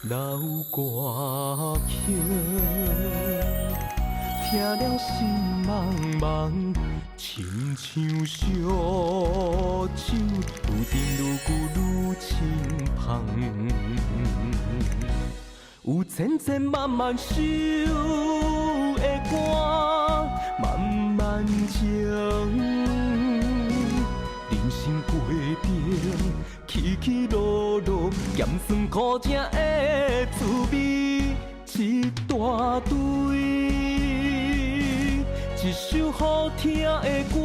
老歌曲，聽了心茫茫，親像燒酒，愈沉愈久愈清芳。有千千萬萬首的歌，慢慢情，人生過程起起落落，鹹酸苦澀的滋味一大堆。一首好聽的歌，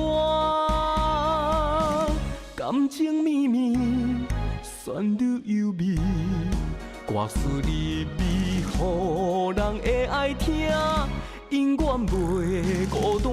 感情綿綿，旋律優美，歌詞入味，予人會愛聽，永遠袂孤單。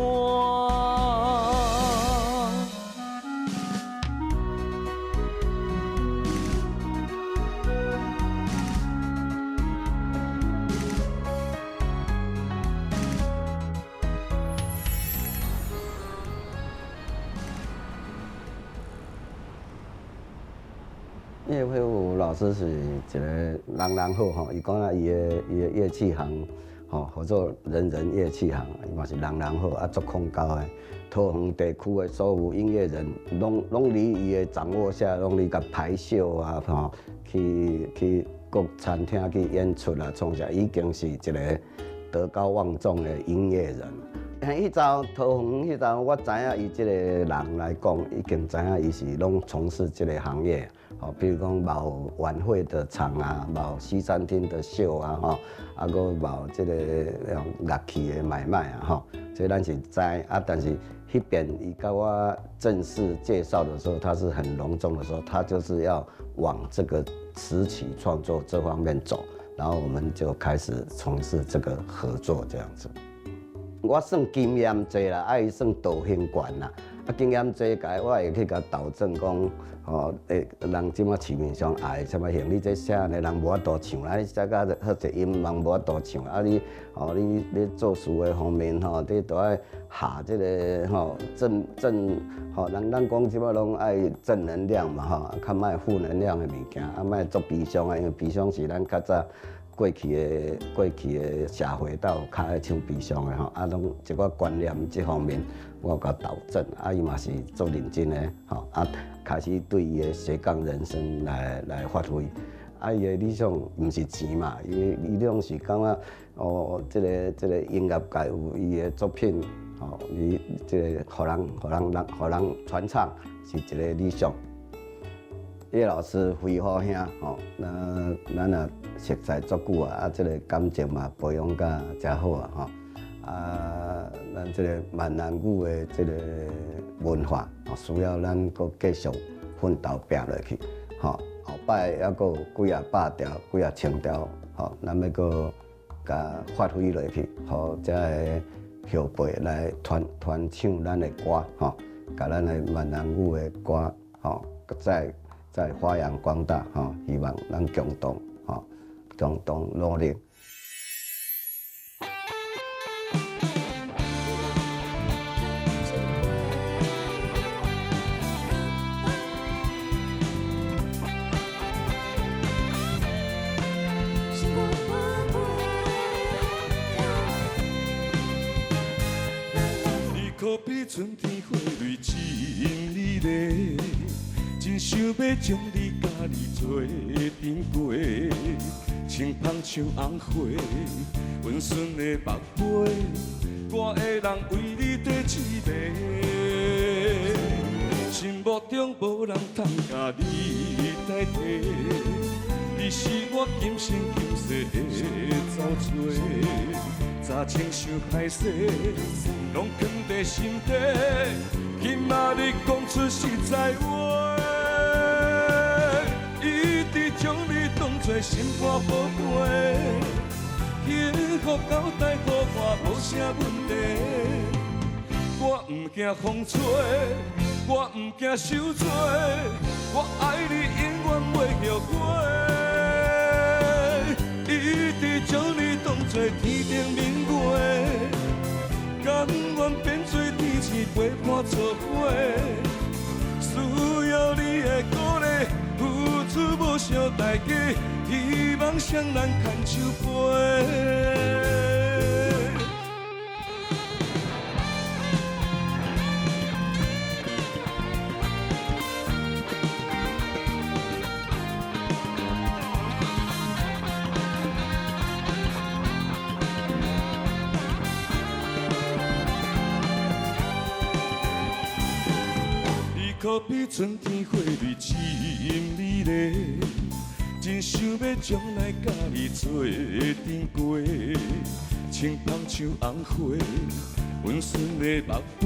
葉惠武老師是一個人人好吼，伊講啊，伊的樂器行吼，合作人人樂器行，伊嘛是人人好啊，足控高的。桃園地區的所有音樂人，攏佇伊的掌握下，攏佇共排秀啊，吼，去各餐廳去演出啊，創啥，已經是一個德高望重的音樂人。彼陣桃園彼陣，我知影伊這個人來講，已經知影伊是攏從事這個行業。吼，比如講某晚會的場啊，某西餐廳的秀啊，吼，啊，閣某這個樂器的買賣啊，吼，這咱是知啊。但是彼邊伊共我正式介紹的時候，他是很隆重的說，他就是要往這個詞曲創作這方面走，然後我們就開始從事這個合作這樣子。我算經驗濟啦，啊伊算道行懸啦。啊，經驗濟，共我會去共導正講，吼，人這馬市面上愛啥物型，你這寫呢人無法度唱啦，你寫甲好濟音人無法度唱，啊你，吼，你做事的方面吼，你都愛下這個吼正正，吼，人咱講這馬攏愛正能量嘛吼，較莫負能量的物件，啊莫足悲傷啊，因為悲傷是咱較早過去的社會鬥較愛唱悲傷的吼，啊，攏一寡觀念這方面，我有共導正，啊，伊嘛是足認真的吼，啊，開始對伊的斜槓人生來發揮，啊，伊的理想毋是錢嘛，伊的理想是感覺哦，這個音樂界有伊的作品，吼，伊這個予人傳唱是一個理想。葉老師輝虎兄吼，咱也熟似足久啊，啊，這個感情嘛培養甲誠好啊吼。啊，咱這個閩南語的這個文化，需要咱閣繼續奮鬥拼落去，吼。後擺猶閣有幾仔百條、幾仔千條，吼，咱欲閣共發揮落去，予遮个後輩來傳唱咱的歌，吼，共咱的閩南語的歌，吼，再發揚光大，吼！希望咱共同，吼，共同努力。你可比春天花蕊真美麗，真想欲將你佮你做陣過，清芳像紅花，溫順的目皮，我的人為你綴一暝。心目中無人通共你代替，你是我今生今世的走找。早親像海誓，攏藏佇心底，今仔日講出實在話，一直將你當作心肝寶貝，幸福交代予我無啥問題，我毋驚風吹，我毋驚受罪，我愛你永遠袂後悔。一直將你當作天頂明月，甘願變做天星陪伴做伙，需要你的鼓勵，付出無惜代價，希望双人牵手飞。你可比春天花蕊真美丽，真想欲将来佮你做阵过，清芳像红花，温顺的目皮，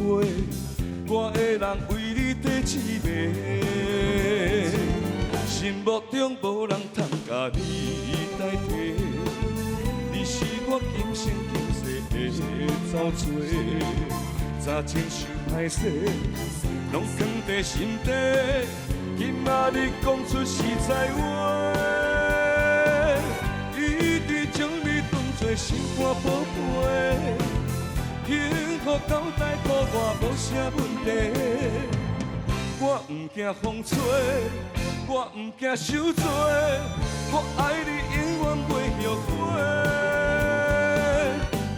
我的人为你缀一暝。心目中无人通共你代替，你是我今生今世的走找，早亲像歹势，拢藏在心底。今仔日讲出实在话，一直将你当作心肝宝贝，幸福交代予我无啥问题。我毋惊风吹，我毋惊受罪，我爱你永远袂后悔。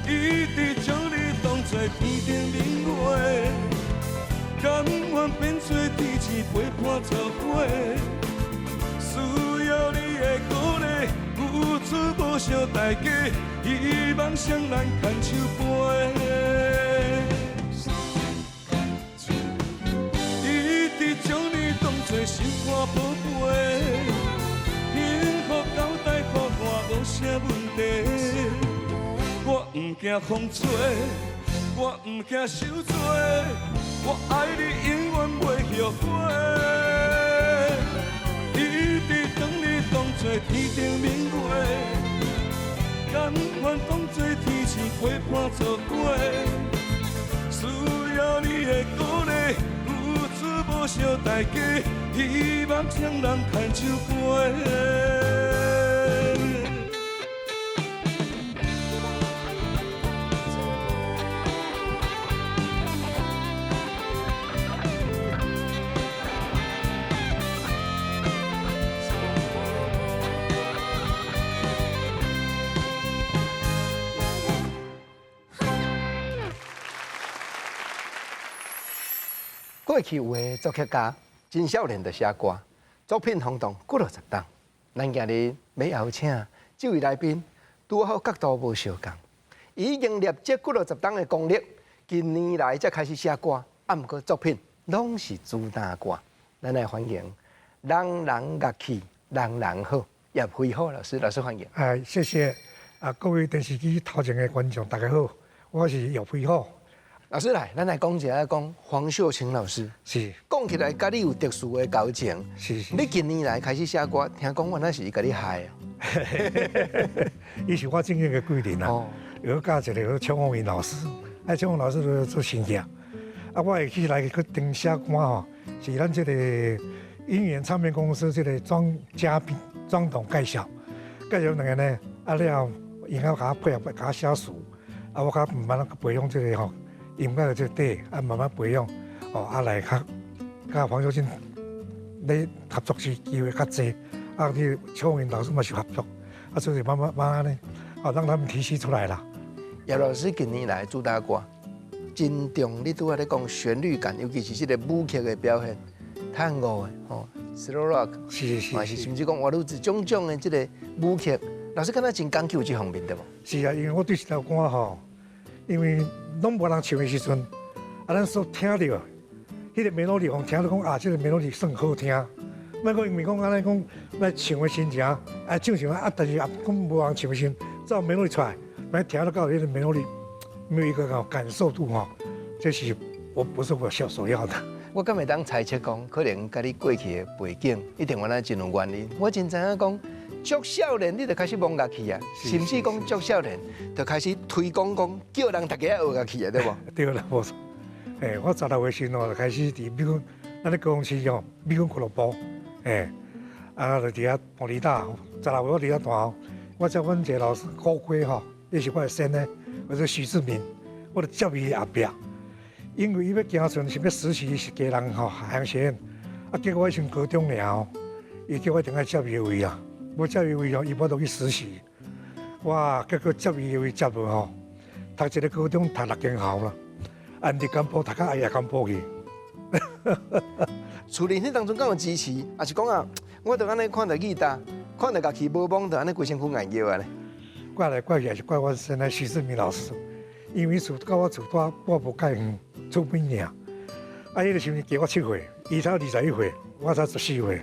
一直将你当作天顶明月，甘愿变做天星陪伴做伙。需要你的鼓励，付出无惜代价，希望双人牵手飞。一直将你当作心肝宝贝，幸福交代予我无啥问题。我毋惊风吹，我毋惊受罪，我爱你永远袂后悔。一直将你当作天顶明月，甘愿当作天星陪伴做伙。需要你的鼓励，付出无惜代价，希望双人牵手飞。过去有的作曲家真少年就写歌，作品轰动几落十冬。咱今日欲邀请这位来宾，拄好角度无相仝。伊已经累积几落十冬的功力，近年来才开始写歌，啊，毋过作品攏是主打歌。咱来欢迎人人乐器人人好叶飞虎老师，老师欢迎。哎，谢谢啊，各位电视机头前的观众，大家好，我是叶飞虎。老师来，咱来讲一下讲黄秀清老师。是。讲起来，佮你有特殊的交情。是是。你近年来开始写歌，听讲原来是伊共你害啊。伊是我尊敬的贵人啊。哦。有教一个叫邱凤云老师，啊，邱凤老师就做生意。啊，我会起来去顶写歌吼，是咱这个音源唱片公司这个庄嘉宾庄董介绍，介绍两个呢，啊了，伊较共我配合，共我写词，啊，我较慢慢培养这个吼。音乐的这个底，啊，慢慢培养，哦，啊来较佮黄秀清咧合作是机会较济，啊，去邱云老师嘛是合作，啊，所以慢慢慢慢呢，啊，让他们提携出来啦。叶老师近年来主打歌真重，你拄仔咧讲旋律感，尤其是这个舞曲的表现，探戈的吼，slow rock，是是是，甚至讲华语子种种的这个舞曲，老师敢若真讲究这方面对无？是啊，因为我对这条歌吼，因为拢无人唱的时阵，啊，咱所听著彼个 melody，互听著讲啊，这个 melody 算好听。莫讲因为讲按呢讲来唱的心情，啊唱唱啊，但是啊讲无人唱的时阵，照 melody 出来，来听得到彼个 melody，没有一个感受度吼，这是我不是我所要的。我敢会当猜测讲，可能佮你过去的背景一定原来真有原因。我真知影讲，足少年你就开始摸乐器啊，甚至讲足少年就开始推广讲，叫人大家爱学乐器啊，对无？对啦，无错。欸，我16岁时哦，就开始伫美军，咱咧高雄市哦，美军俱乐部，欸，啊，就伫遐弹吉他。16岁我伫遐弹，我接阮一个老师高阶吼，伊是我的先生，叫做许志明，我就接伊后壁。因为伊欲行船是欲实习是家人吼海洋学院，啊，结果我先高中尔吼，伊叫我一定爱接伊的位啊，無接伊位吼，伊無法度去實習。哇！結果接伊位接無吼，讀一個高中讀六間校啦，按佇甘埔讀到愛亞甘埔去。厝裡彼當陣敢有支持，抑是講啊，我就按呢看著吉他，看著家己無摸，就按呢規身軀硬叫啊咧。怪來怪去也是怪我先生徐志明老師，因為厝佮我厝蹛半步蓋遠，厝邊爾。啊，彼個時陣加我7歲，伊才21歲，我才14歲。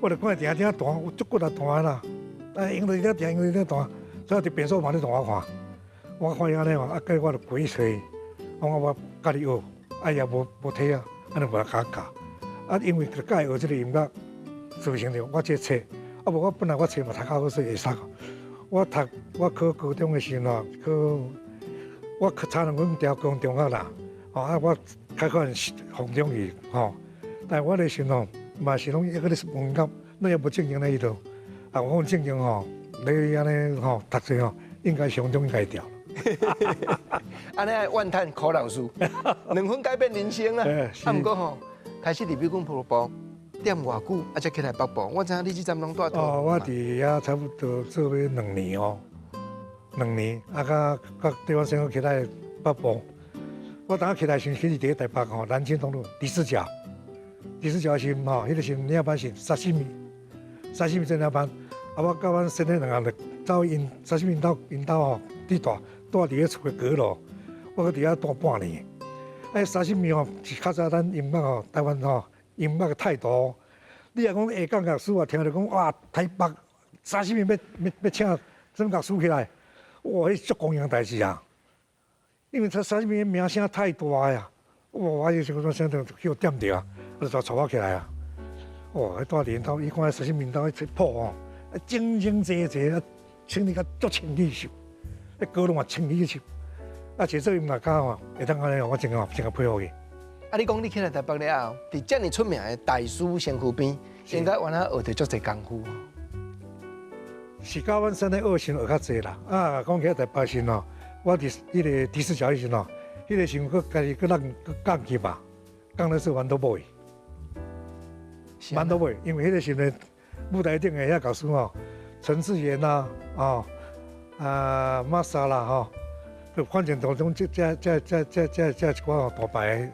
我就看伊定定彈，有足骨力彈啦。啊，用佇遐彈，用佇遐彈，所以佇變數嘛咧同我看，我看伊按呢嘛，啊，計我就規喙，我講我家己學，啊也無體啊，按呢無人共我教。啊，因為就佮意學這個音樂，造成著我這冊，啊無我本來我冊嘛讀較好勢會使。我讀我考高中的時陣吼，考我考差兩分調高中學啦，吼啊我較可能鳳中去吼，但我的時陣吼嘛是攏抑閣咧問甲，咱也無正經咧伊度，啊我講正經吼，你按呢吼讀冊吼，應該上中應該調。按呢怨嘆苦老師，2分改變人生啊！啊，毋過吼，開始佇美軍俱樂部踮偌久，啊才起來北部。我知影你這陣攏蹛哦，我佇遐差不多做欲2年哦，2年啊，佮對我先生起來北部。我當起來時，其實佇咧台北吼，南京東路第四角，第四角時吼，彼個時領班是沙西米，沙西米做領班。啊，我佮阮先生兩个就走𪜶沙西米𪜶兜吼，佇蹛蹛佇咧厝的閣樓，我閣佇遐蹛半年。哎，沙西米吼是較早咱音樂吼，台灣吼音樂的態度。你若講下港樂師啊，聽著講哇，台北沙西米欲請啥物樂師起來，哇，彼足光榮代誌啊！因為他沙西米名聲太大呀，哇！我迄時陣聲就去予點著啊，就帶我起來啊。哇！彼蹛佇𪜶兜，伊看沙西米𪜶兜彼譜吼，整整齊齊啊，清理甲足清氣秀，彼歌攏嘛清氣秀。啊，這做音樂家吼，會當按呢，我真個真個佩服伊。啊，你講你起來台北了後，佇遮爾出名的大師身軀邊，應該原來學著足濟功夫。是佮阮先生學時學較濟啦。啊，講起來台北時吼，我佇彼個第四小時吼，彼個時陣閣家己閣咱閣降級吧，降咧做馒頭尾。馒頭尾，因為彼個時陣舞台頂的遐老師吼，陳志遠啦，哦，啊馬莎啦吼，就反正當中這一寡大牌，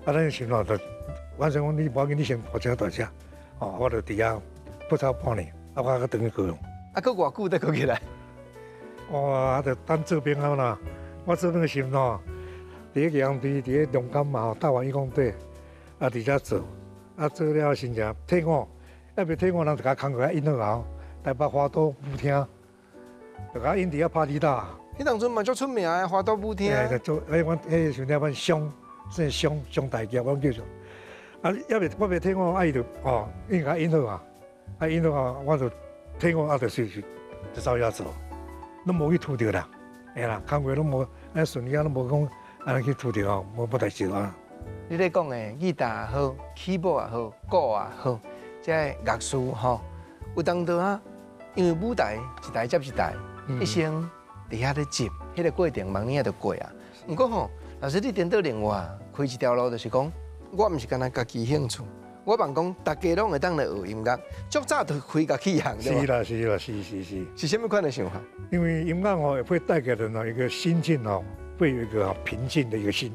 啊，咱時陣就，反正講你無要緊，你先負責大只，哦，我就佇遐不超半年，啊，我閣轉去高雄。啊，閣偌久才閣起來？哇，啊，就等做兵啊啦。我做兵的時陣吼，佇咧陽佇咧龍岗嘛吼，大灣義工隊，啊，佇遮做，啊，做了先正退伍，猶未退伍，人就共工課引好啊，台北華都舞廳，就共引佇遐拍鐵打。彼當陣嘛足出名的華都舞廳。欸，做，欸，阮彼個時陣阮商，算商商大業，阮叫做。啊，猶未我未退伍，啊伊就哦，伊共引好啊，啊引好啊，我就退伍啊，就是就走遐做，攏無去拄著啦，會啦，工課攏無，按順利啊，攏無講按呢去拄著哦，無代誌啊。你咧講的吉他也好，起舞也好，鼓也好，這個樂師吼，有當時啊，因為舞台一台接一台，一生佇遐咧接，彼個過程茫爾就過啊。毋過吼，老師你顛倒另外開一條路，就是講，我毋是干焦家己興趣，我望講大家攏會當來學音樂，足早就開樂器行，對。是啦，是啦，是是是。是啥物款的想法？因為音樂吼會帶給人一個心境哦，會有一個平靜的一個心。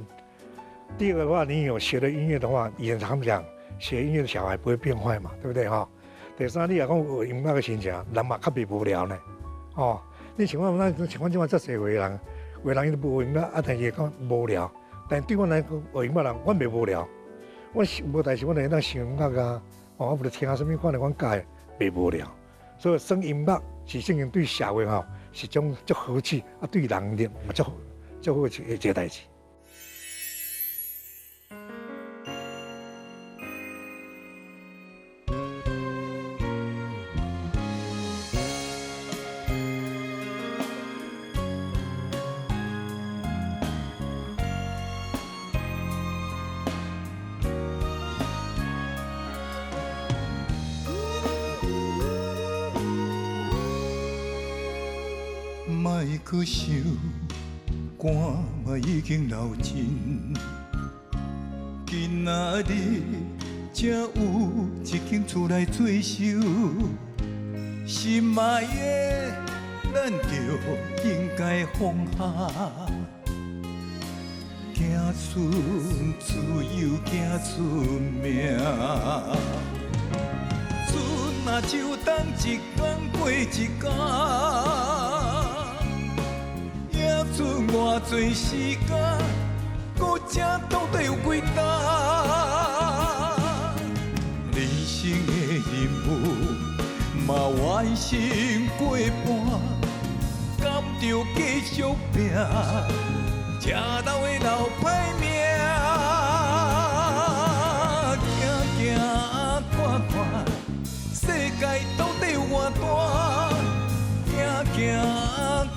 第二個的話，你有學了音樂的話，以前他們講學音樂的小孩不會變壞嘛，對不對哈？第三，你若講學音樂的心情，人嘛較袂無聊呢。哦，你像我咱像阮這馬遮濟歲人，有的人伊都無學音樂，啊，但是講無聊。但對我來講，學音樂人，我袂無聊。我無代誌，我會當想音樂啊，哦，我無咧聽啥物款的，阮佮意袂無聊。所以，耍音樂是正經對社會吼是種足好處，啊，對人的嘛足足好一個代誌。莫阁想，汗嘛已經流盡。今仔日才有一間厝來做收，心愛的，咱就應該放下，子孫自有子孫命。春若秋冬一工過一工，也剩偌濟時間，搁這到底有幾冬？人生的任務嘛完成過半，甘著繼續拼，才留會留歹命。行行看看，世界到底有偌大？行行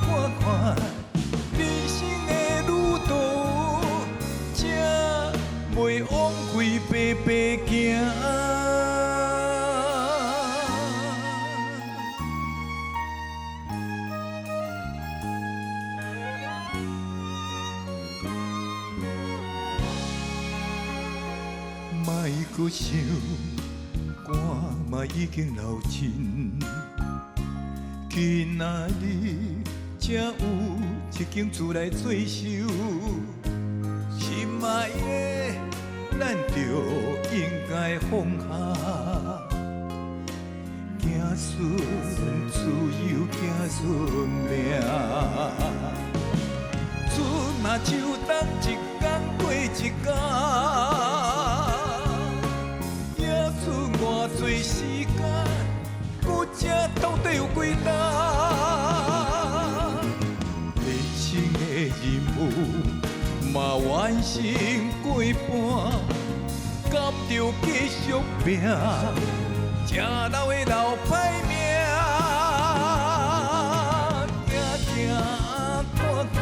看看，人生的旅途，才袂枉費白白行。莫阁想，我嘛已經老真，今仔日才有一間厝來做收。心愛的，咱就應該放下，子孫自有子孫命。春若秋冬一工過一工，也剩偌濟時間，搁這到底有幾冬？人生的任務嘛完成過半，甘著繼續拼，才留會留歹命。行行看看，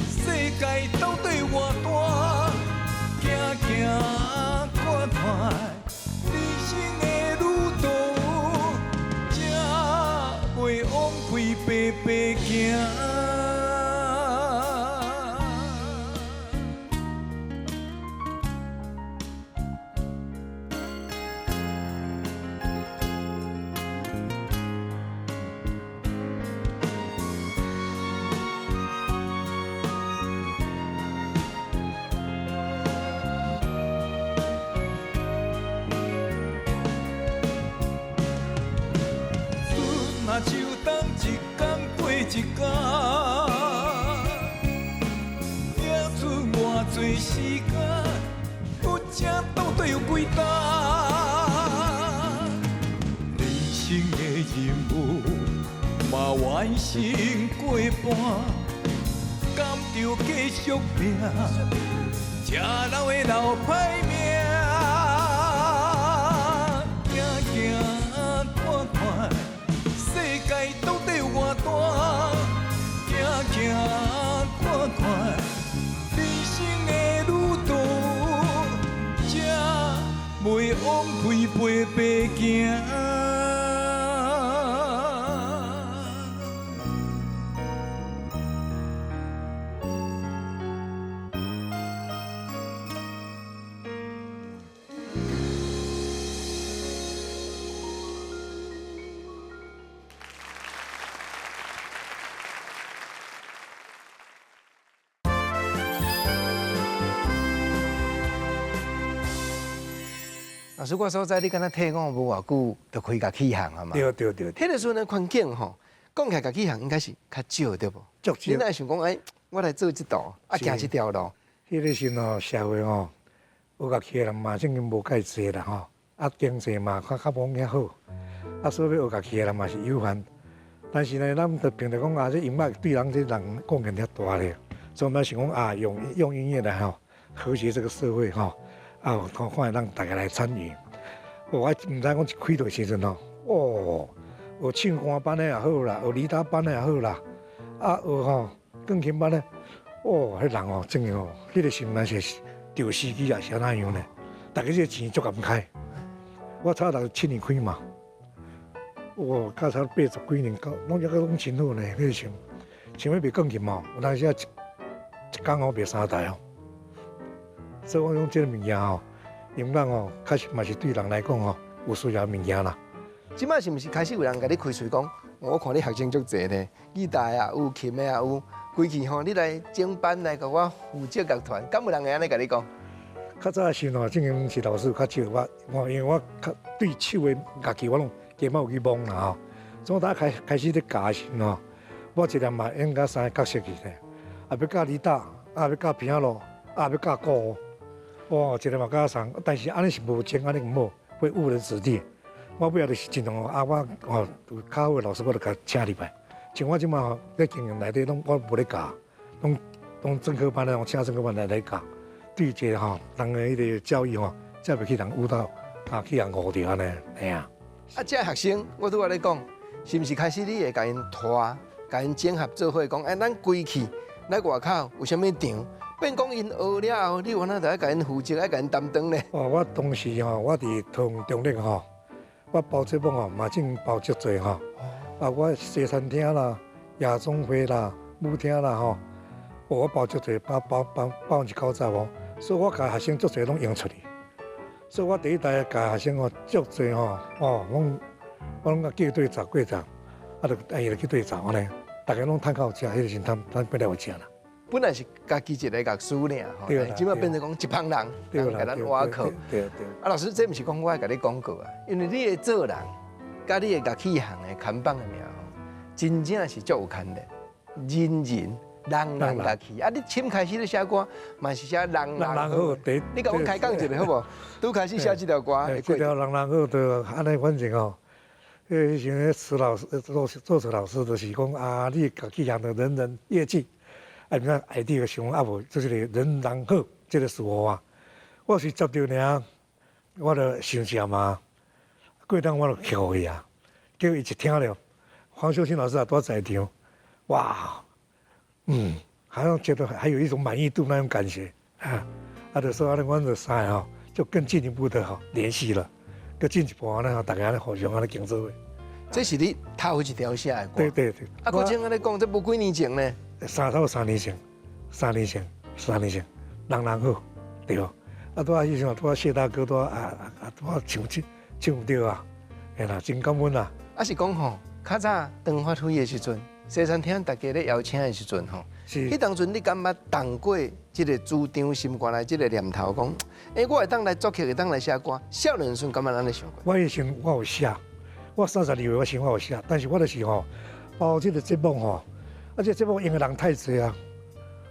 世界到底有偌大？行行看看，人生的旅途，才袂枉費白白行。春若秋冬一工過一工，也剩偌濟時間，搁這到底有幾冬？人生的任務嘛完成過半，甘著繼續拼，才留會留歹命。行行看看，世界到底有偌大？行行看看，人生的旅途，才袂枉費白白行。老師，我所在你敢若退伍無偌久，就開樂器行啊嘛？對對對。彼個時陣的環境吼，講起來樂器行應該是較少對無？足少。你哪會想講，哎，我來做這道，啊，行這條路？彼個時吼，社會吼，學樂器的人嘛，正經無介濟啦吼，啊，經濟嘛較較無遐好，啊，所以欲學樂器的人嘛是有限。但是呢，咱就憑著講啊，這音樂對人這人貢獻遐大咧，所以咱想講啊，用用音樂來吼和諧這個社會吼。啊，看看會當大家來參與。我毋知講一開的時陣吼，哦，學唱歌班的也好啦，學吉他班的也好啦，啊，學吼鋼琴班的，哦，彼人哦，真的哦，彼個時陣是著時機也是按怎樣呢？大家這個錢足合開。我差67年開嘛，哇，加差80幾年，攏抑閣攏真好呢。彼個時陣，像欲賣鋼琴哦，有當時啊一工哦賣三台哦。所以我講這個物件吼，音樂吼，確實嘛是對人來講吼，有需要的物件啦。這擺是毋是開始有人共你開喙講？我看你學生足濟咧，吉他也有，琴的也有，規氣吼，你來整班來共我負責樂團，敢有人會按呢共你講？較早的時陣，正經是老師較少，我因為我較對手的樂器我攏加減有去摸啦吼。從打開始咧教的時陣吼，我一人嘛演甲三个角色去咧，啊欲教吉他，啊欲教琵琶，啊欲教鼓，哇，一个嘛教三，但是按呢是無精，按呢毋好，會誤人子弟。我尾仔就是盡量啊，我哦有較好的老師，我就共請入來。像我這馬吼咧經營內底，攏我無咧教，攏專科班咧，攏請專科班來教。對這個吼人的彼个教育吼，才袂去人誤導，啊去人誤著按呢，嘿啊。啊，這學生我拄仔咧講，是毋是開始你會共𪜶拖，共𪜶整合做伙講，欸，咱規氣來外口有啥物場？變講𪜶學了後，你有哪著愛共𪜶負責，愛共𪜶擔當咧？哦，我當時吼，我佇桃園中壢吼。我包節目吼，嘛正包足濟吼。啊，我西餐廳啦、夜總會啦、舞廳啦吼，我包足濟，包包包90%哦。所以我教學生足濟攏用出去。所以我第一代教學生吼，足濟吼，哦，攏我攏叫對十幾十，啊，就伊就去對十按呢，逐家攏趁較有食，彼個時陣趁變來有食啦。本來是家己一個樂師爾吼，這擺變成講一幫人，人共咱挖課。對對。啊，老師，這毋是講我愛共你廣告啊，因為你的做人，佮你的樂器行的看板的名吼，真正是足有牽連。人人人人樂器，啊，你先開始咧寫歌，嘛是寫人人好。你共阮開講一下好無？拄開始寫這條歌，這條人人好，就按呢，反正吼，彼時陣詞老師作詞老師就是講啊，你樂器行的人人樂器。啊，毋知內底個想啊無，就是人人好這個詞號啊。我是接著爾，我就想寫嘛。過當我就扣伊啊，結果伊一聽著，黃秀清老師也拄在場，哇，好像覺得還有一種滿意度那種感覺啊。啊，就說按呢，阮就三个吼，就更進一步的吼聯繫了，閣進一步按呢，大家按呢互相按呢經做伙。這是你頭一條寫的歌。對對對。啊，閣像按呢講，這無幾年前呢。差不多三年前，三年前，三年前，人人好，對無？啊，拄仔彼陣拄仔謝大哥拄仔拄仔唱唱唱著啊，嘿啦，真感恩啦。啊是講吼，較早長發輝的時陣，西餐廳大家咧邀請的時陣吼，彼當陣你敢捌動過這個主張心肝內這個念頭，講，欸，我會當來作曲，會當來寫歌，少年時陣敢捌按呢想過？我以前我有寫，我32歲我想我有寫，但是我就是吼，包這個節目吼。啊！這節目用的人太濟啊！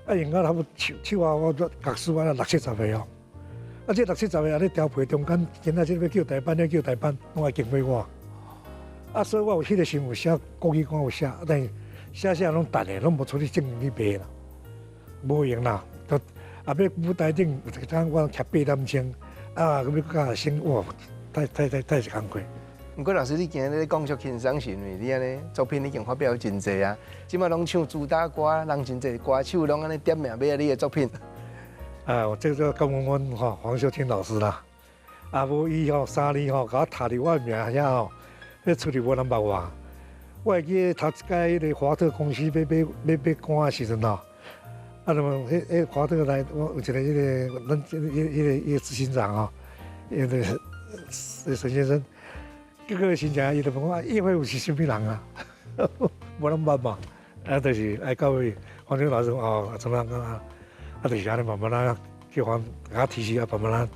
啊，用到差不多手手啊，我樂師啊，六七十个哦。啊，這六七十个按呢調配中間，今仔這欲叫台班，欲叫台班，攏愛經過我。啊，所以我有彼個時有寫國語歌有寫，但是寫寫攏等的，攏無出去正去賣啦，無閒啦。就啊，欲舞台頂有一工我徛8點鐘，啊，閣欲教學生，哇，太是工課。毋過老師，你今日咧講足輕鬆，是因為你按呢作品已經發表真濟啊，這擺攏唱主打歌，人真濟歌手攏按呢點名欲愛你的作品。啊，我這個感恩阮吼黃秀清老師啦，啊無伊吼3年吼，共我讀佇我的名遐吼，彼出去無人捌我。我會記得頭一擺彼個華特公司欲買歌的時陣吼，啊，那麼彼華特來，我有一個彼個咱這個彼個執行長吼，彼個沈先生。結果真正伊就問我葉惠武是啥物人啊？無人捌嘛，啊，就是愛到尾黃秋老師哦，怎麼樣啊？啊，就是按呢慢慢啊，叫黃共我提示啊，慢慢啊，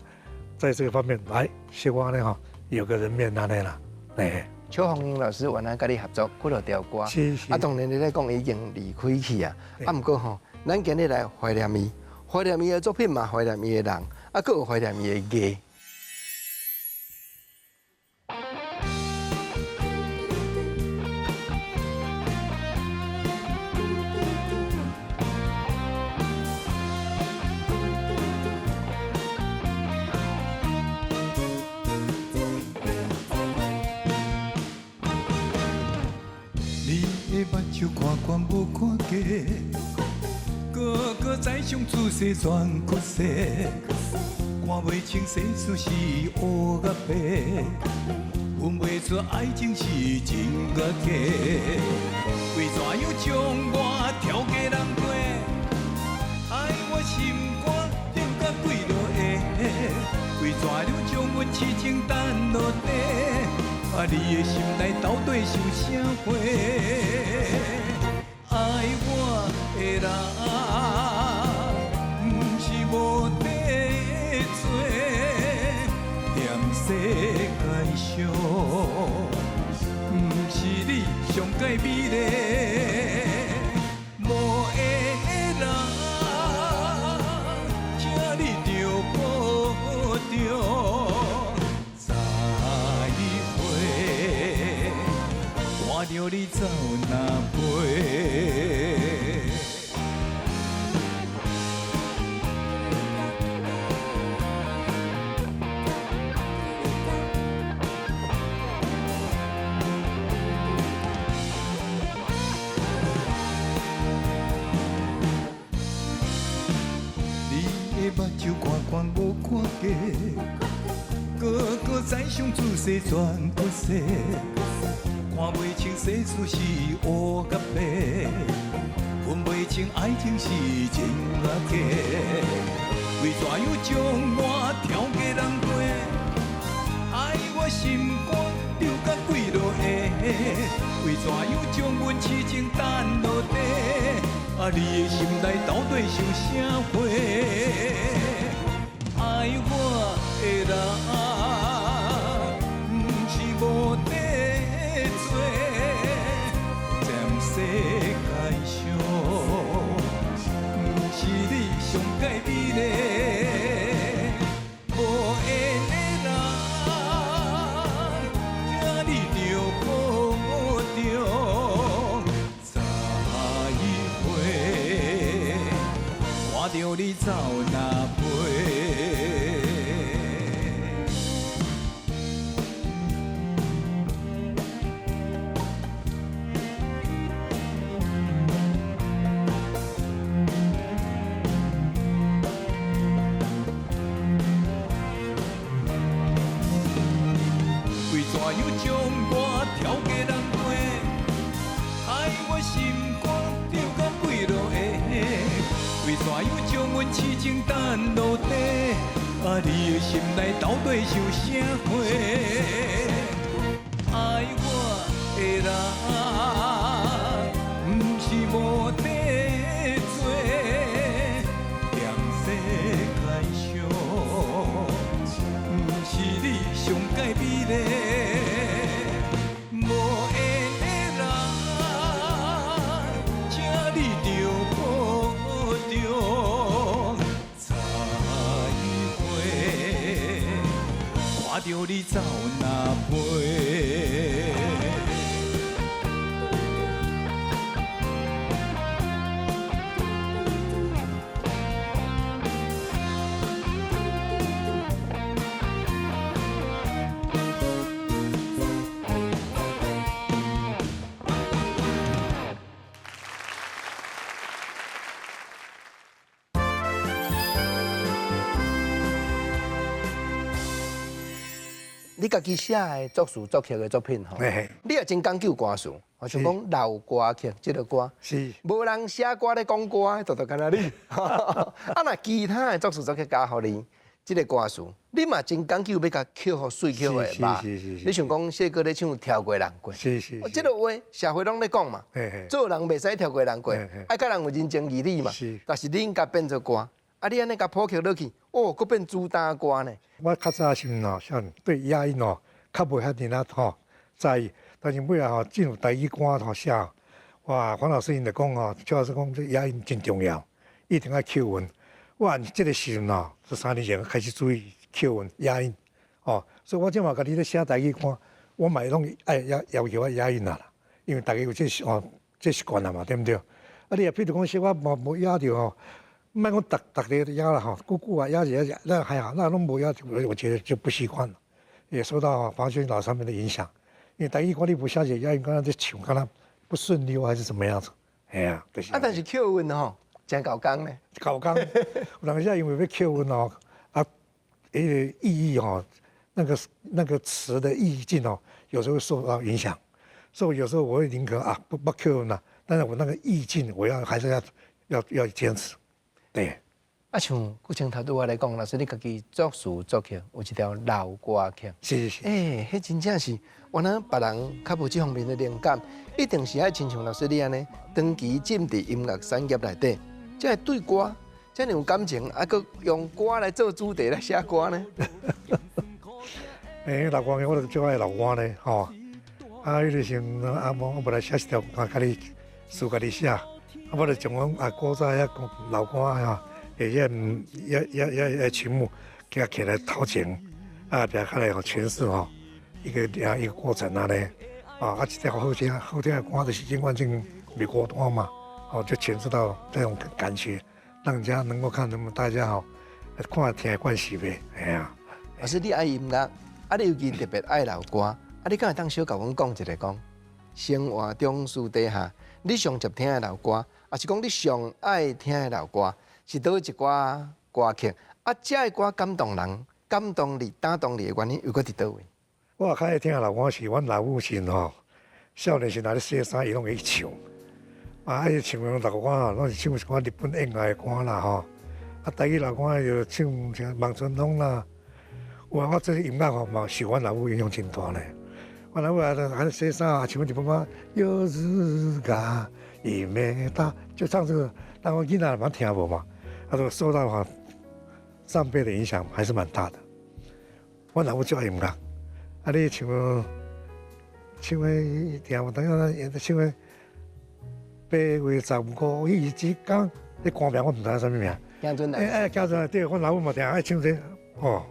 在這個方面來，小可按呢吼，有個人面按呢啦，欸。邱鳳英老師原來佮你合作幾落條歌，啊，當然你咧講已經離開去啊，啊，毋過吼，咱今日來懷念伊，懷念伊的作品嘛，懷念伊的人，啊，閣有懷念伊的藝。目睭看悬無看低，个个知上出世全骨势，看袂清世事是乌甲白，分袂出愛情是真甲假。為怎樣將我挑過人過？害我心肝冷甲幾落下。為怎樣將阮痴情等落地？愛啊，你的心內到底想啥貨？愛我的人，毋是無得做，踮世界上，毋是你上蓋美麗。無緣的人，請你著保重，再會，看著你走若飛。你的目睭看看無看假，个个知想自細全骨細，看袂清世事是黑甲白，分袂清愛情是真抑假。為怎樣將我挑過人過？愛我心肝丟甲幾落下？為怎樣將阮痴情等落地？啊，你的心內到底想啥貨？愛我的人，毋是無得做，踮世界上，毋是你上蓋美麗。無緣的人，請你著保重，再會，看著你走若飛。為怎樣將我挑過人過？害我心肝丟甲幾落下？為怎樣將阮痴情等落地？啊，你的心內到底想啥貨？愛我的人，毋是無得做，踮世界上，毋是你上蓋美麗。無緣的人，請你著保重，再會，看著你走若飛。你家己寫的作詞作曲的作品吼，你也真講究歌詞，像講老歌曲這个歌，無人寫歌咧講歌，就干焦你。啊，若其他的作詞作曲家予你這个歌詞，你嘛真講究欲共曲予媠曲予肉。你像講謝哥咧唱跳過人過，這个話社會攏咧講嘛，做人袂使跳過人過，愛佮人有人情義理嘛。但是恁共變做歌，啊，你按呢共譜曲落去，哦，閣變主打歌呢。我較早時陣吼，像對押韻哦，較袂遐爾仔吼在意，但是尾仔吼進入台語歌吼寫，哇，黃老師𪜶就講吼，邱老師講這押韻真重要，一定愛扣韻。我按這个時陣吼，這3年前開始注意扣韻押韻，哦，所以我這馬家己咧寫台語歌，我嘛會攏愛要求愛押韻啦，因為大家有這哦這習慣啦嘛，對毋對？啊，你若譬如講寫我無押著吼。莫講逐逐个押啦吼，久久啊押一下，那還好，那攏無押，我覺得就不習慣了，也受到黃秋老師他們的影響。因為台語歌你無寫一個押韻，敢若咧唱，敢若不順溜還是怎麼樣子？嘿啊，就是。啊，但是扣韻吼，真𠢕工呢。𠢕工，有當時因為欲扣韻哦，啊，彼个意義吼，那個詞的意境哦，有時候會受到影響，所以有時候我會寧可啊不扣韻啦，但是我那個意境我要還是要堅持。對，啊，像顧清頭拄仔來講，老師你家己作詞作曲，有一條老歌曲。是是。欸，彼真正是，原來別人較無這方面的靈感，一定是愛親像老師你按呢，長期浸佇音樂產業內底，才會對歌遮爾有感情，啊，閣用歌來做主題來寫歌呢。欸，老歌我就最愛老歌咧，吼。啊，彼個時陣啊，無我無來寫一條歌，家己詞家己寫，啊，我就將阮啊古早遐老歌吼，會遐遐遐遐遐曲目，給它起來頭前，啊，掠開來予詮釋吼，一個一個過程啊咧，啊，一條好聽好聽的歌，就是永遠袂孤單嘛，哦，就詮釋到這種感覺，讓人家能夠看，那麼大家吼，看聽會慣勢袂？嘿啊。老師，你愛音樂，啊，你尤其特別愛老歌，啊，你敢會當小共阮講一下講，生活中私底下，你上捷聽的老歌，抑是講你上愛聽的老歌，是佗一寡歌曲？啊，這个歌感動人、感動你、打動你的原因又閣佇佗位？我較愛聽的老歌是阮老母親吼，少年時若咧洗衫，伊攏會唱。啊，伊唱的老歌吼，攏是唱一寡日本演藝的歌啦吼。啊，台語老歌就唱像《望春風》啦。哇，我這個音樂吼嘛，受阮老母影響真大咧。阮老母啊，還洗衫啊，唱日本歌，有日が夢だ，就唱這個。但我囡仔嘛聽無嘛，啊，就受到吼長輩的影響還是蠻大的。我老母就愛音樂，啊，你像唱的聽無等下，唱的8月15彼一工，這歌名我毋知影啥物名。行陣來。欸欸，行陣來，對，阮老母嘛定愛唱這個，哦，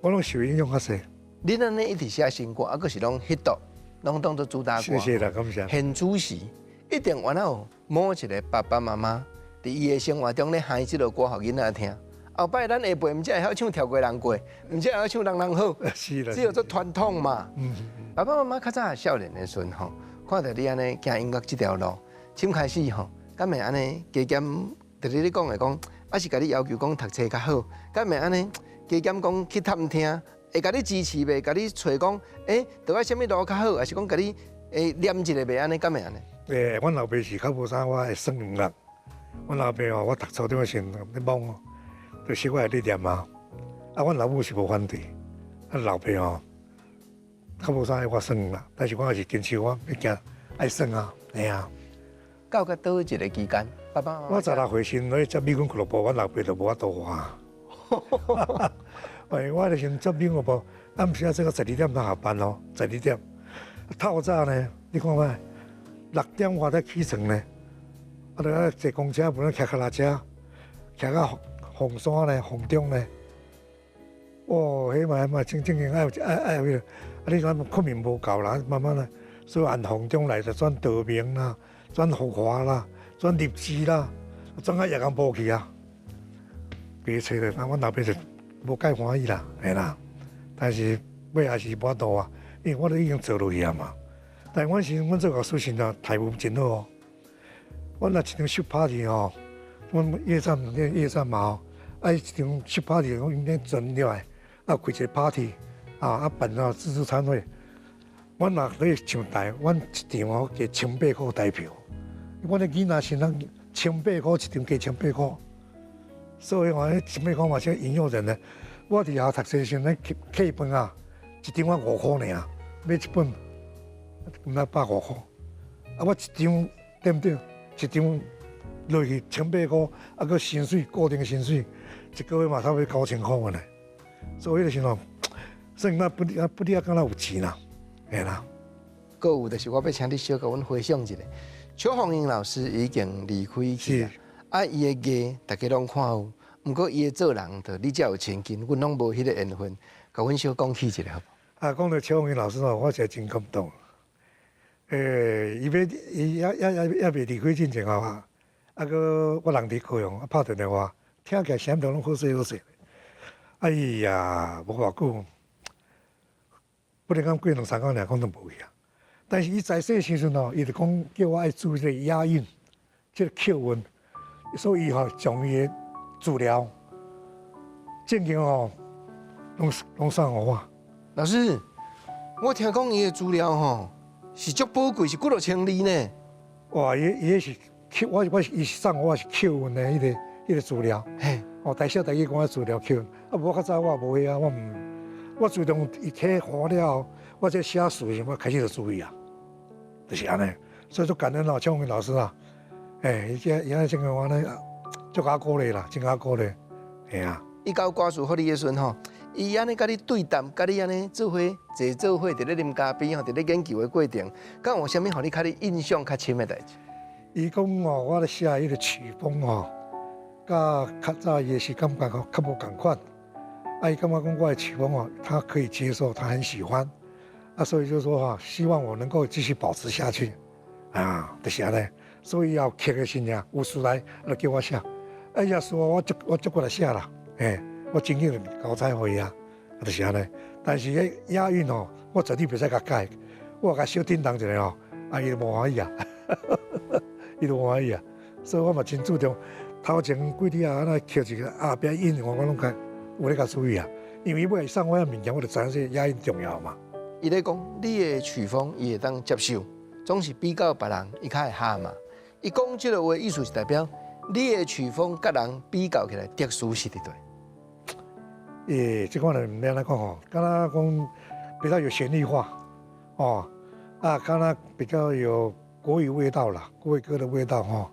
我攏受影響較濟。你按呢一直寫新歌，啊，閣是攏彼度，攏當做主打歌。謝謝啦，感謝。現主時一定原來有某一個爸爸媽媽，佇伊的生活中咧嗨這個歌予囡仔聽。後擺咱下輩毋才會曉唱跳過人過，毋才會曉唱人人好。是啦。只有做傳統嘛。爸爸媽媽較早少年的時陣吼，看著你按呢行音樂這條路，先開始吼，敢會按呢加減，就是你講的講，抑是共你要求講讀冊較好，敢會按呢加減講去探聽，會共你支持袂？共你揣講，欸，著愛啥物路較好，抑是講共你會念一下袂？按呢敢會按呢？欸，阮老爸是較無啥我會耍音樂。阮老爸吼，我讀初中的時陣咧摸，就是我會咧念啊。啊，阮老母是無反對。啊，老爸吼，較無啥愛我耍音樂，但是我也是堅持我欲行愛耍啊，嘿啊。到佮佗一個期間，爸爸媽媽我16歲時咧接美軍俱樂部，阮老爸就無法度看。喂，我就是接美軍俱樂部，暗時啊，做到12點才下班哦，十二點。透早呢，你看覓，6點外才起床呢。啊，就愛坐公車，無咧騎腳踏車，騎到鳳山呢，鳳中呢。哦，彼嘛嘛真正經愛愛愛彼個，啊，你講睏眠無夠啦，慢慢來，所以按鳳中來就轉道明啦，轉福華啦，轉立志啦，轉到夜間部去啊。別揣咧，啊，阮老爸就無介歡喜啦，嘿啦。但是尾也是無法度啊，因為我都已經做落去啊嘛。但阮時阮做樂師時陣待遇真好哦。阮若一場翕 party 吼，阮夜站夜站嘛吼，啊一場翕 party，攏用咧存落來，啊開一個 party，啊啊辦啊自助餐會。阮若咧上台，阮一場吼加千八箍台票。阮的囡仔時陣千八箍一場加千八箍，所以話彼千八箍嘛是引誘人呢。我佇學校讀冊時陣咧客飯啊，一張我5箍爾，買一本，毋知150箍。啊，我一張對毋對？一張落去千八箍，啊，閣薪水固定薪水，一個月嘛差不多9000箍呢。所以彼個時陣，算咱不啊不哩啊，敢若有錢啦，嘿啦。閣有就是我欲請你小共阮回想一下，邱鳳英老師已經離開去啊，啊，伊的藝大家攏看有，毋過伊的做人，就你才有親近，阮攏無彼個緣分，共阮小講起一下好無？啊，講到邱鳳英老師吼，我實在真感動。欸，伊欲伊猶猶猶猶未離開進前吼啊，啊，閣我人佇高雄，啊，拍電話，聽起來聲調攏好勢好勢。哎呀，無偌久，不能講過兩三工爾，講都無去啊。但是伊在世時陣吼，伊就講叫我愛注意這個押韻，這個口韻，所以伊吼將伊的資料證件吼，攏攏送予我。老師，我聽講伊的資料吼是足寶貴，是幾落千字呢。哇，伊伊彼是扣我我伊是送我是扣韻的彼個彼個資料。嘿，哦，台小台语歌资料曲，啊，无较早我无会啊，我毋，我自从伊起花了后，我这写词时，我开始就注意啊，就是按呢，所以足感恩哦，蒋文老师啊，欸，伊这伊按呢这个我呢，足佮鼓励啦，真佮鼓励，嘿啊。伊交歌词予你的时阵吼，伊按呢佮你对谈，佮你按呢做伙坐做伙，伫咧啉咖啡吼，伫咧研究的过程，敢有啥物予你较你印象较深的代志？伊讲哦，我咧写彼个曲风哦，佮较早伊是感觉较无仝款，啊，伊感觉讲我的曲风哦，他可以接受，他很喜欢，啊，所以就说哈，希望我能够继续保持下去，啊，就是按呢，所以要曲的时阵，有事来就叫我写，哎呀，说我足过来写啦，欸，我真紧交差予伊啊，就是按呢。但是彼押韵哦，我绝对袂使共改，我共小叮当一下哦，啊，伊就无欢喜啊，伊就无欢喜啊，所以我嘛真注重。头前几日啊，那曲一个后壁韵，我拢较有咧共注意啊。因为伊尾送我遐物件，我就知影这押韵重要嘛。伊咧讲，你的曲风伊会当接受，总是比较别人伊较会合嘛。伊讲这个话意思是代表你的曲风佮人比较起来特殊是伫佗。欸，这款人毋免按怎讲吼，敢若讲比较有旋律化，哦，啊，敢若比较有国语味道啦，国语歌的味道吼。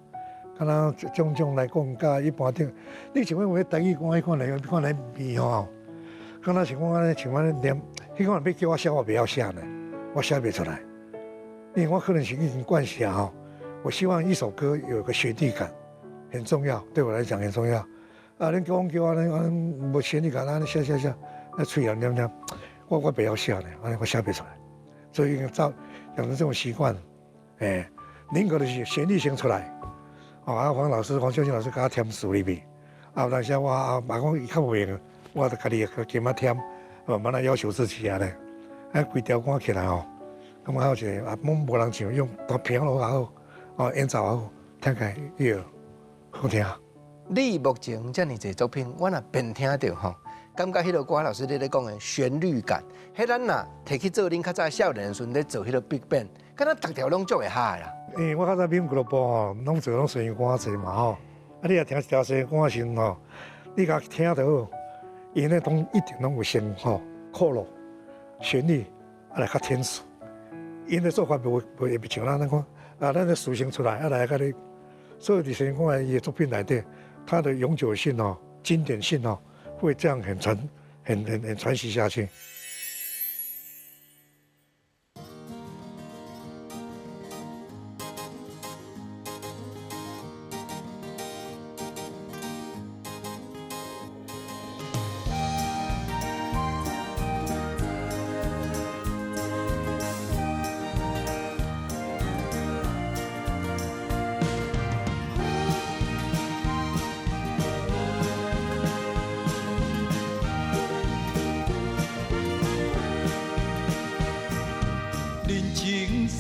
敢若种种来讲，佮一般顶，你像讲有台语歌彼款来，彼款来比吼，敢若像讲按呢，像按呢念，彼款欲叫我写，我袂晓写呢，我写袂出来，因为我可能是已经惯写吼。我希望一首歌有个旋律感，很重要，对我来讲很重要。啊，恁讲叫我按呢，无旋律感，按呢写写写，啊，喙念念念，我袂晓写呢，按呢我写袂出来，所以照养成这种习惯，欸，宁可就是旋律先出来。哦，啊，黄老师、黄秀清老师共我填词入去，啊，有当时我啊，嘛讲伊较无闲，我就家己加码添，慢慢来要求自己啊咧。啊，规条歌起来吼，感觉有一个啊，拢无人唱，用弹琵琶也好，哦，演奏也好，听起来伊好听。你目前遮尔济作品，我若边听著吼，感觉彼个歌老师你咧讲的旋律感，彼咱若提去做恁较早少年的时阵咧做彼个 Big Band，敢若逐条拢足会合的啦。因为我较早闽俱乐部吼，拢做拢西洋歌济嘛吼，啊，你若听一条西洋歌时阵吼，你共听就好，𪜶咧拢一定拢有先吼，鼓落旋律，啊来较填词，𪜶的做法无袂会像咱按呢讲，啊，咱的词先出来，啊来共你，所以伫西洋歌伊的作品内底，它的永久性哦、经典性哦，会这样很传、很很很传习下去。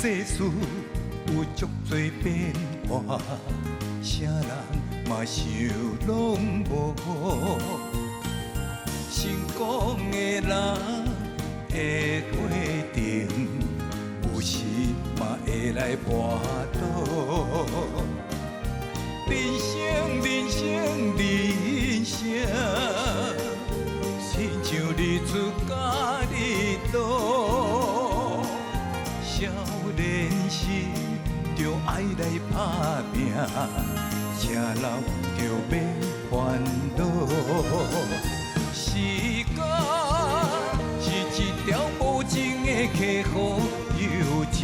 世事有足多变化，啥人嘛想拢无。成功的人的过程，有时嘛会来跋倒。人生，人生，人生，亲像日出佮日落。少年时就爱来打拼，吃老就免烦恼。时间是一条无情的溪河，友情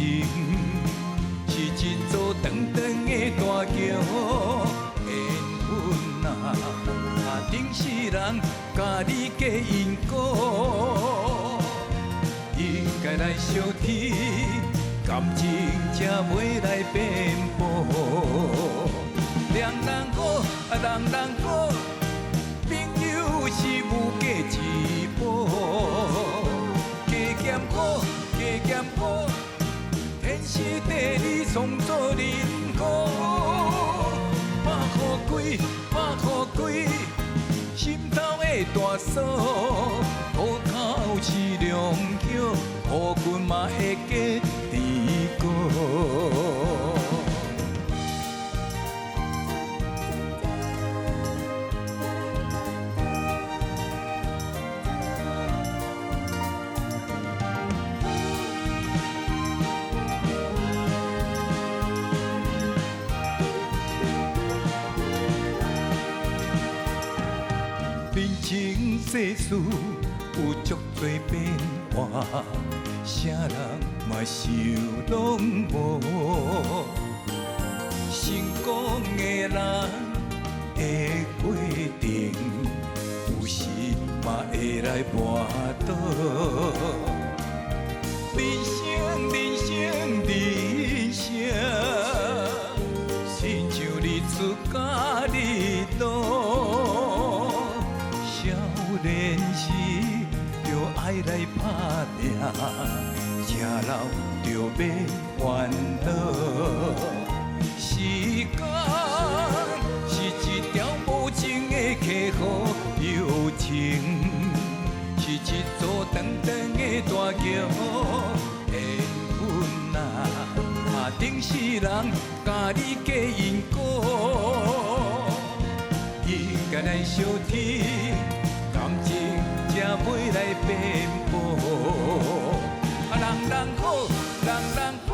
是一座长长的大桥。缘分啊，顶世人佮你结因果，应该来相挺。感情才袂来变薄。人人好，啊人人好，朋友是无价之宝。加减苦，加减苦，天时地利创造人和。拍予开，拍予开，心头的大锁，虎口是良桥，苦困嘛会结甜果。世事有足濟變化，啥人嘛想攏無。成功的人的過程，有時嘛會來跋倒。人生，人生，人生，親像日出佮日落。少年時就愛來拍拚，食老就欲煩惱。時間是一條無情的溪河，友情是一座長長的大橋。緣分啊，啊頂世人共你計因果，應該來相挺，感情才袂來變薄。啊，人人好，人人好，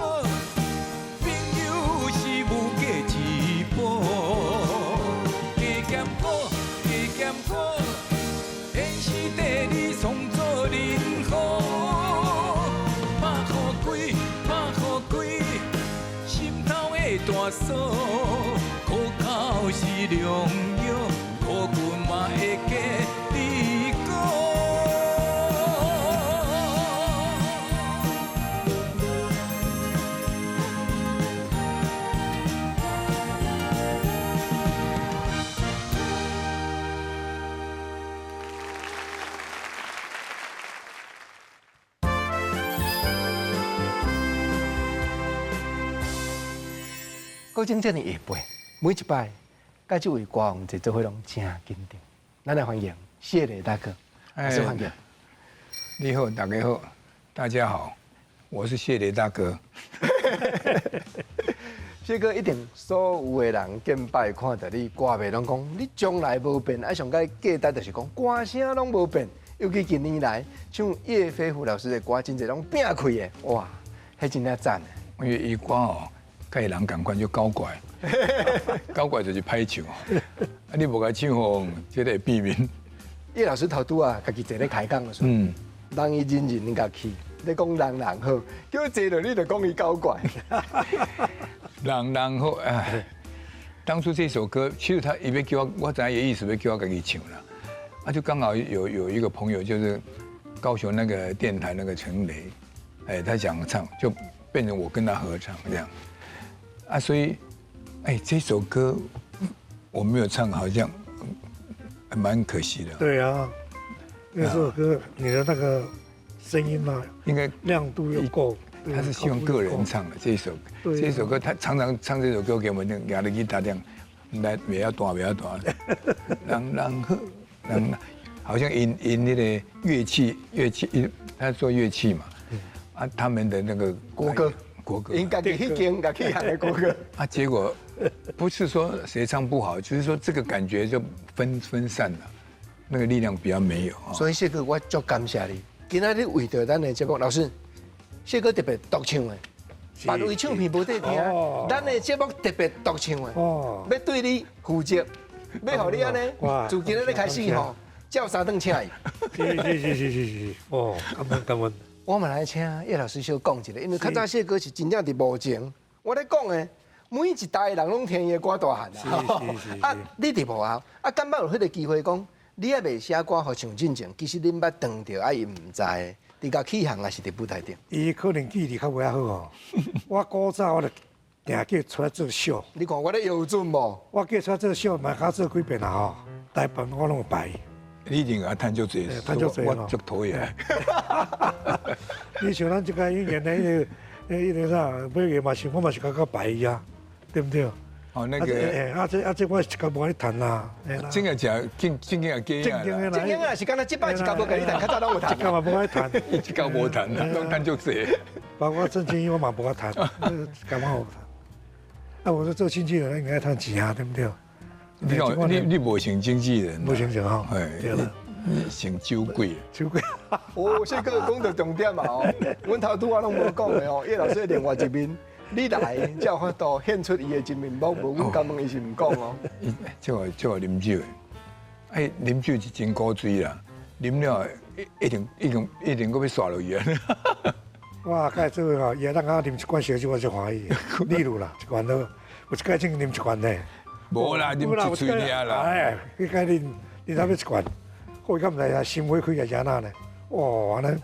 朋友是無價之寶。加艱苦，加艱苦，天時地利創造人和。拍予開，拍予開，心頭的大鎖，苦口是良藥，苦骨嘛會記得過。郭靖這麼下輩，每一擺，佮這位歌王坐做伙攏真緊張。咱來歡迎謝磊大哥，老師歡迎。你好，大家好，大家好，我是謝磊大哥。謝哥一定所有的人見擺看到你歌迷攏講，你從來無變，啊上蓋價值就是講歌聲攏無變，尤其近年來像葉飛虎老師的歌，真濟攏拼開的，哇，彼真正讚。因為伊歌哦，佮伊人仝款就搞怪，搞怪就是歹唱。啊，你無共唱吼，這個會變面。葉老師頭拄啊，家己坐咧開講的時陣，人伊人人共去，你講人人好，叫坐落你就講伊搞怪。人人好，哎，當初這首歌，其實他伊欲叫我，我知影伊意思欲叫我家己唱啦。啊，就剛好有一個朋友，就是高雄那個電台那個陳雷，哎，他想唱，就變成我跟他合唱這樣。啊，所以，哎，這首歌我沒有唱，好像蠻可惜的。對啊，這首歌你的那個聲音啊，應該亮度又夠。他是希望個人唱的這首，這首歌他常常唱這首歌給我們，拿着吉他這樣，來袂曉彈袂曉彈，人人好，人好像因因那個樂器樂器，他做樂器嘛，啊，他們的那個國歌國歌，應該去經家去行的國歌。啊，結果不是說誰唱不好，就是說這個感覺就分散了，那個力量比較沒有。所以謝哥，我足感謝你，今仔日為著咱的節目，老師。謝哥特別獨唱的，別位唱片無得聽，咱的節目特別獨唱的，欲對你負責，欲予你按呢，自今仔日開始吼，照三頓請伊。是，哦，感恩感恩。我嘛來請葉老師小講一下，因為較早謝哥是真正佇幕前，我咧講的，每一代人攏聽伊的歌大漢啊。是。啊，你佇幕後，啊，敢捌有彼個機會講，你猶未寫歌予唱進前，其實恁捌當著啊，伊毋知。佇共起行抑是佇舞台頂？伊可能記憶力較袂遐好哦。我古早我就定叫出來做秀。你看我咧標準無？我叫出來做秀，嘛較做幾遍啦吼。大部分我攏有排。你一定共趁足濟，趁足濟我足討厭。你像咱這個演員的彼個啥，每個嘛是我嘛是較較排伊啊，對毋對？哦，那個，啊這我一工無愛彈啦。真個真正正經也假啊。正經啊，是敢若這擺一工無共你彈，較早攏有彈。這工嘛無愛彈，這工無彈，攏彈足濟。包括鄭經我嘛無愛彈，感覺無彈。啊，我說做經紀人應該趁錢啊，對毋對？你無像經紀人，無像就好。對啦，你像酒鬼。酒鬼。哦，謝哥講到重點嘛哦，阮頭拄仔攏無講的哦，葉老師的另外一面。你來才有法度顯出伊的真面目，無阮敢問伊是毋講哦。這個飲酒的，哎，飲酒是真古錐啦。啉了一定一定一定阁欲煞落去啊！哇，该做吼，伊会当讲啉一罐烧酒，我就欢喜。例如啦，一罐都，有一摆种啉一罐呢。无啦，啉一喙尔啦。哎，你该啉，啉啥物一罐？我敢毋知啊，心火开起来怎呢？哇，按呢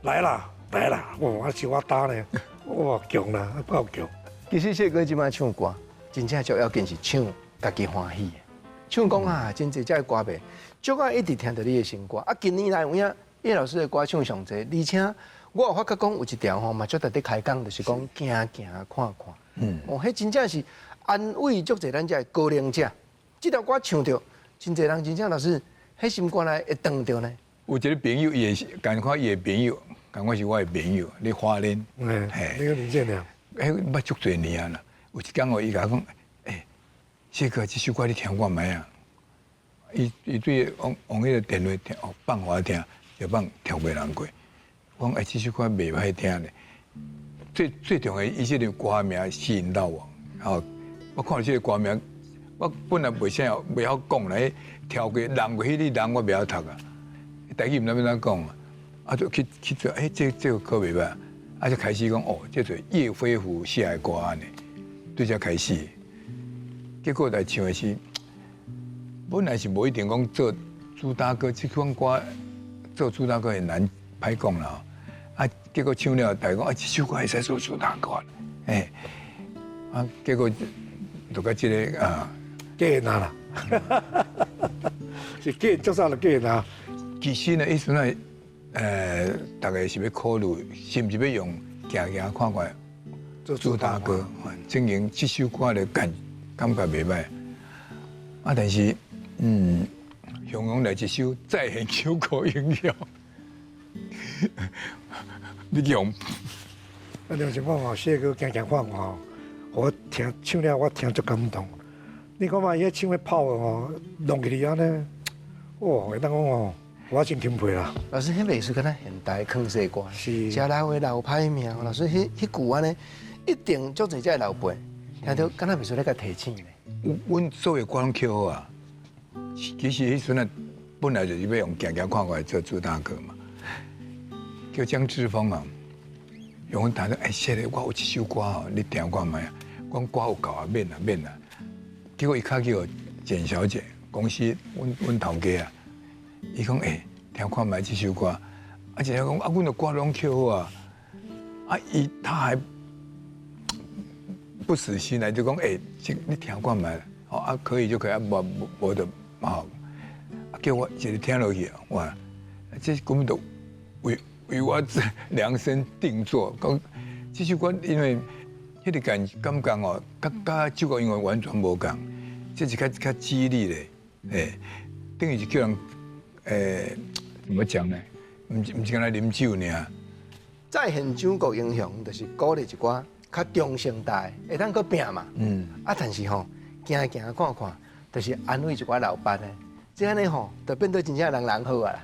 来啦，来啦！哇，我是我担呢，哇，强啦，够强。其实谢哥这摆唱歌，真正最要紧是唱家己欢喜的。唱讲啊，真济这歌迷，足爱一直听著你的新歌。啊，近年来有影叶老师的歌唱上济，而且我有发觉讲有一条吼嘛，足值得开讲，就是讲行行看看。哦，彼真正是安慰足济咱这高龄者。这条歌唱著，真济人真正老师，彼心肝内会动著呢。有一个朋友，伊是共款伊的朋友，共款是我的朋友，咧花莲。嘿，你个年纪了？欸，捌足济年啊啦。有一工哦，伊共我讲，欸，谢哥，这首歌你听看觅啊？伊伊对往往彼个电话听，哦，放予我听，就放跳袂人过。我讲，欸，这首歌袂歹听咧。最最重要，伊这个歌名吸引到我。吼，我看到这个歌名，我本来袂啥袂晓讲咧，跳过人过彼个人我袂晓读啊。台语毋知欲按怎讲啊，啊就去去做，欸，这这个歌袂歹，啊就开始讲哦，这是叶飞虎写的歌按呢，对这开始，结果来唱的是，本来是无一定讲做主打歌，这款歌做主打歌会难歹讲啦，啊结果唱了，大家讲啊这首歌会使做主打歌，欸，啊结果就佮这个啊，过难啦，是过足早就过难。其实呢，彼阵仔，大家是欲考虑，是毋是欲用行行看看做主打歌，证明这首歌的感感觉袂歹。啊，但是，雄雄来一首再现九国英雄，你用？啊，两情况吼，谢哥行行看看吼，我听唱了，我听足感动。你看嘛，伊彼唱彼炮吼，弄起来按呢，哇，会当讲吼。我真钦佩啦！老师，彼袂输敢若现代康世歌，是。遮老的老歹命。老师，彼彼句按呢，一定足济这老辈听著敢若袂输咧共提醒呢。阮所有歌拢曲好啊。其实彼阵啊，本来就是欲用行行看看做主打歌嘛。叫江志峰啊，用阮谈说，欸，谢咧，我有一首歌吼，你听看觅啊？讲歌有够啊，免啦免啦。结果伊敲叫简小姐公司，阮阮头家啊。伊讲欸，听看觅这首歌，啊，简讲啊，阮的歌拢曲好啊，啊，伊他还不死心来就讲欸，这你听看觅，哦啊，可以就可以，啊，无无无就好，啊，叫我一个听落去，哇，这根本就为为我量身定做，讲这首歌因为彼个感感觉哦，佮佮这个音乐完全无仝，这是较较激励的，欸，等于是叫人。欸，怎么讲呢？毋是毋是干焦啉酒尔。再现九国英雄，就是鼓励一寡较中生代，会当阁拼嘛。啊，但是吼，行行看看，就是安慰一寡老爸的，这按呢吼，就变做真正人人好啊。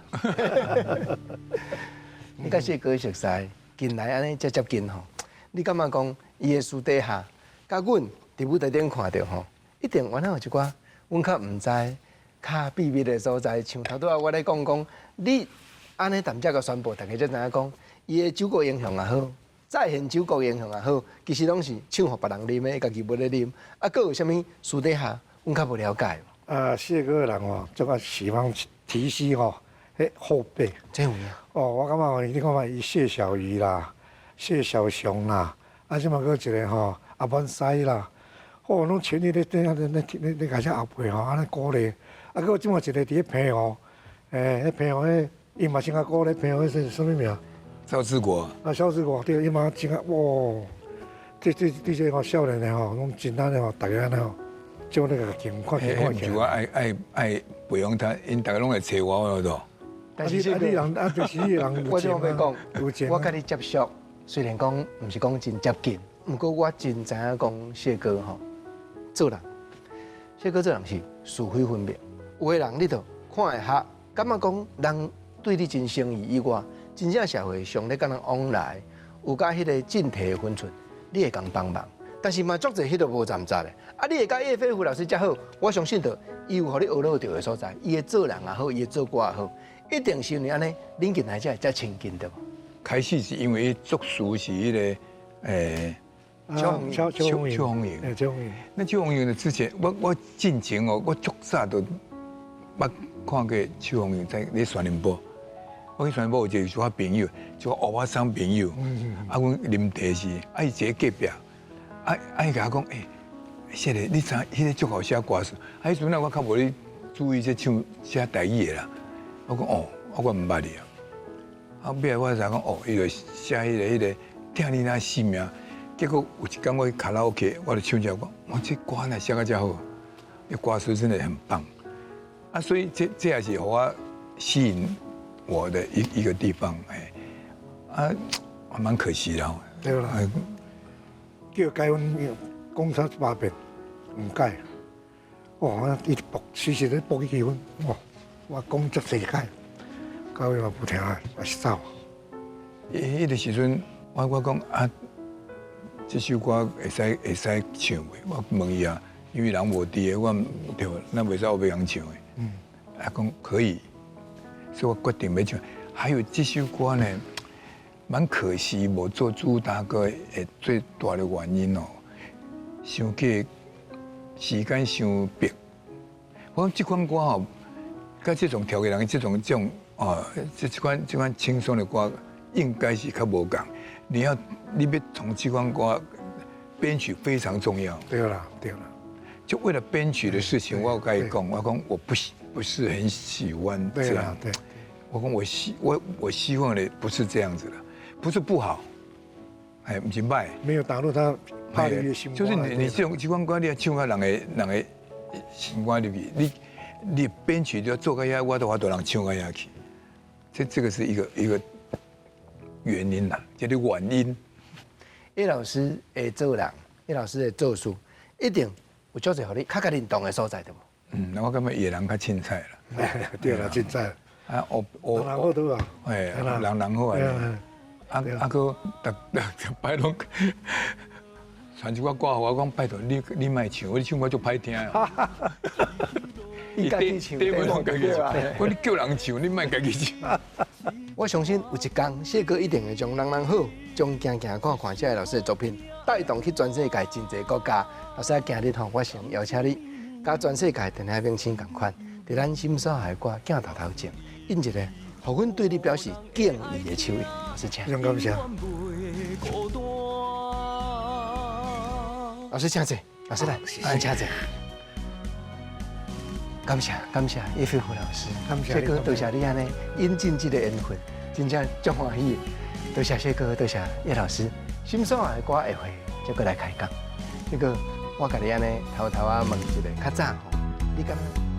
你佮谢哥熟似，近来按呢遮接近吼，你感觉讲伊的私底下，佮阮伫舞台顶看著吼，一定原来有一寡，阮较毋知。较秘密的所在，像头拄仔我咧讲讲，你按呢踮遮共宣布，大家才知影讲，伊的九国英雄也好，再现九国英雄也好，其实拢是唱予别人啉的，家己无咧啉。啊，阁有啥物私底下，阮较无了解。啊，谢哥的人哦，这个喜欢提携吼，彼后辈。真有影。哦，我感觉你看嘛，伊谢小鱼啦，谢小熊啦，啊，这嘛阁一个吼，阿满西啦，哦，拢全力咧咧咧咧咧咧共这后辈吼，按呢鼓励。啊，阁这马一个伫咧澎湖，欸，彼澎湖彼，伊嘛真较鼓励澎湖，彼是啥物名？赵志国。啊，赵志国对，伊嘛真较哇，这这这这吼少年的吼，拢真按呢吼，大家按呢吼，将那个景看起看起。就我爱爱爱培养他，𪜶逐家拢会揣我，我都。但是啊，你人啊，就是你人我怎欲讲？我佮你接触，虽然讲毋是讲真接近，毋过我真知影讲谢哥吼，做人，谢哥做人是是非分明。有的人你就看会合，感觉讲人对你真诚意以外，真正社会上咧佮人往来，有佮彼个进退的分寸，你会共帮忙。但是嘛，足济彼个无站在的。啊，你会佮叶飞虎老师遮好，我相信著伊有予你学落著的所在，伊的做人也好，伊的做歌也好，一定是因為按呢，恁近來才會遮親近對無？開始是因為作詞是彼個邱邱邱紅瑩，邱紅瑩。那邱紅瑩的之前，我進前哦，我足早都捌看過邱紅瑩在咧宣傳部。我去宣傳部有一個我朋友，就我歐巴桑朋友，啊，阮啉茶時，啊，伊坐隔壁，啊啊，伊共我講，欸，謝謝，你知彼個足好寫歌詞，啊，彼陣啊，我較無咧注意這唱寫台語的啦。我講哦，我毋捌你啊。啊，尾仔我才講哦，伊就寫彼個疼你若死命。結果有一工我去卡拉 OK，我就唱這講，我這歌哪寫甲遮好，這歌詞真的很棒。啊，所以這也是予我吸引我的一個地方，哎，啊，蠻可惜啦。對啦，叫改阮講啥一百遍，毋改。哇！我一直搏，時時咧搏去阮，哇！我講足濟擺，到尾嘛無聽啊，也是走。彼個時陣，我講啊，這首歌會使唱袂？我問伊啊，因為人無佇个，我對，咱袂使烏白共唱的。嗯。啊，講可以，所以我決定欲唱。還有這首歌呢，蠻可惜無做主打歌的最大的原因哦，傷過時間傷迫。我講這款歌吼，佮這種調給人這種哦，這款輕鬆的歌，應該是較無仝。你欲從這款歌編曲非常重要。對啦，對啦。就為了編曲的事情，我共伊講，我講我不是很喜歡這樣。對。我講我希望的不是這樣子的，不是不好，哎，毋是䆀。沒有打入他巴黎的心。就是你這種歌，你要唱到人的心肝入去，你編曲就要做到遐，我都無法度人唱到遐去。這個是一個原因啦，這個原因。葉老師的做人，葉老師的做事，一定有足濟予你較共認同的所在，對無？嗯，我感覺伊的人較凊彩啦。對啦，凊彩。啊，我人人好對啊。哎，人人好啊。啊啊，閣逐擺攏傳一寡歌予我講，拜託你莫唱，你唱歌足歹聽啊。伊家己唱，家己唱。我你叫人唱，你莫家己唱。我相信有一天，謝哥一定會將人人好，將行行看看這个老師的作品帶動去全世界真濟國家。老師今日吼，我想邀請你，佮全世界電影明星仝款，佇咱心所愛的歌鏡頭頭前，印一個，予阮對你表示敬意的手印。老師請。非常感謝。老師請坐，老師來，請坐。感謝感謝葉飛虎老師，謝哥多謝你按呢引進這個緣分，真正足歡喜。多謝謝哥，多謝葉老師。心所愛的歌下回再閣來開講。這個我共你按呢偷偷仔問一下，較早吼，你感覺？